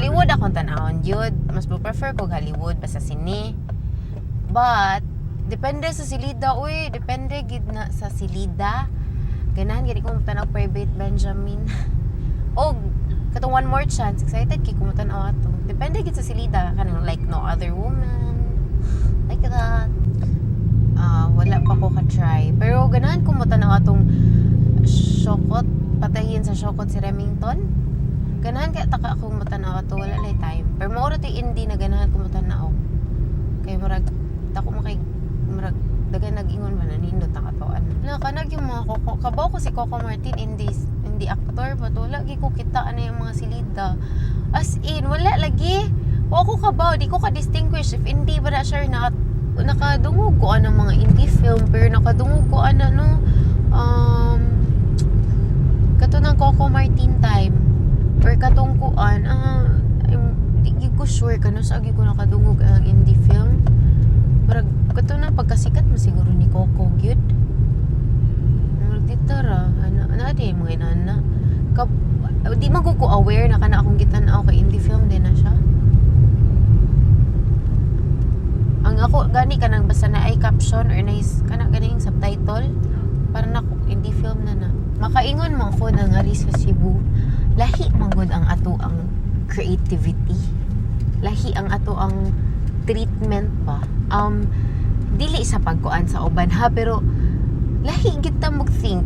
Hollywood akong tan-awon gyud. Mas mo prefer ko Hollywood basta sine. But depende sa silida, uy, depende gid na sa silida. Ganahan gid ko tanaw Private Benjamin. Og katong One More Chance, excited kay ko mo tan-aw ato. Depende gid sa silida, kanang Like No Other Woman. Like that. Ah, wala pa ko ka-try. Pero ganahan ko mo tan-aw atong Shokot, Patayin sa Shokot si Remington. Ganahan kaya taka ako motanaw ato, wala lay time. Pero mao ra to indie na ganahan ko motanaw. Kay murag dako mo kay murag dagan nag-ingon ba na nindot ang atoan. Na kanag yung mga Coco, kabaw ko si Coco Martin indie actor, but wala gi ko kita ano yung mga silida. As in, wala lagi. Wa ko kabaw, di ko ka-distinguish if indie ba na siya or not. Nakadungog ko anang mga indie film, pero nakadungog ko ana no kato ng Coco Martin time or katong kuan, di ko sure kano sa agi ko nakadungog ang indie film. Murag kato na pagkasikat mo siguro ni Coco gyud. Murag dito ra ana ana di mga inana Kap, di man ko aware na kana akong gitan-aw kay indie film din na siya. Ang ako gani kanang basta na ay caption or nice kana ganing subtitle para na indie film na na. Makaingon man ko na ngari sa Cebu, lahi man gud ang ato ang creativity, lahi ang ato ang treatment ba. Dili sa pagkuan sa uban ha, pero lahi gid ta mag think.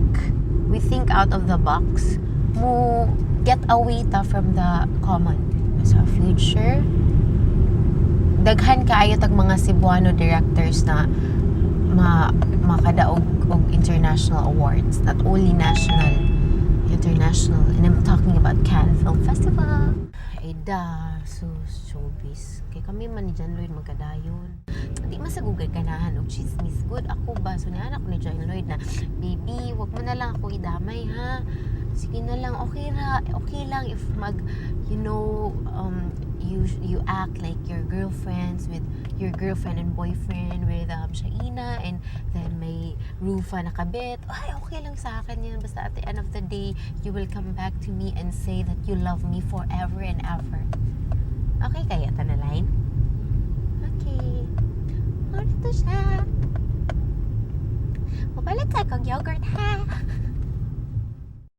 We think out of the box, mo get away ta from the common. Sa future, daghan kaayo tag mga Cebuano directors na makadaog og international awards, not only national, international. And I'm talking about Cannes Film Festival. Ay da, sus, showbiz. Kay kami man ni John Lloyd magkadayon. Di man sa Google ganahan og chismis good ako ba. So niana ko ni John Lloyd na, "Baby, wag mo na lang ako idamay ha. Sige na lang, okay ra, okay lang if mag you act like your girlfriends with your girlfriend and boyfriend with Shaina and then may Rufa na kabit. Ay, okay lang sa akin yun. Basta at the end of the day, you will come back to me and say that you love me forever and ever." Okay kaya ta na line? Okay. Ano to siya? Mapalit sa kong yogurt ha.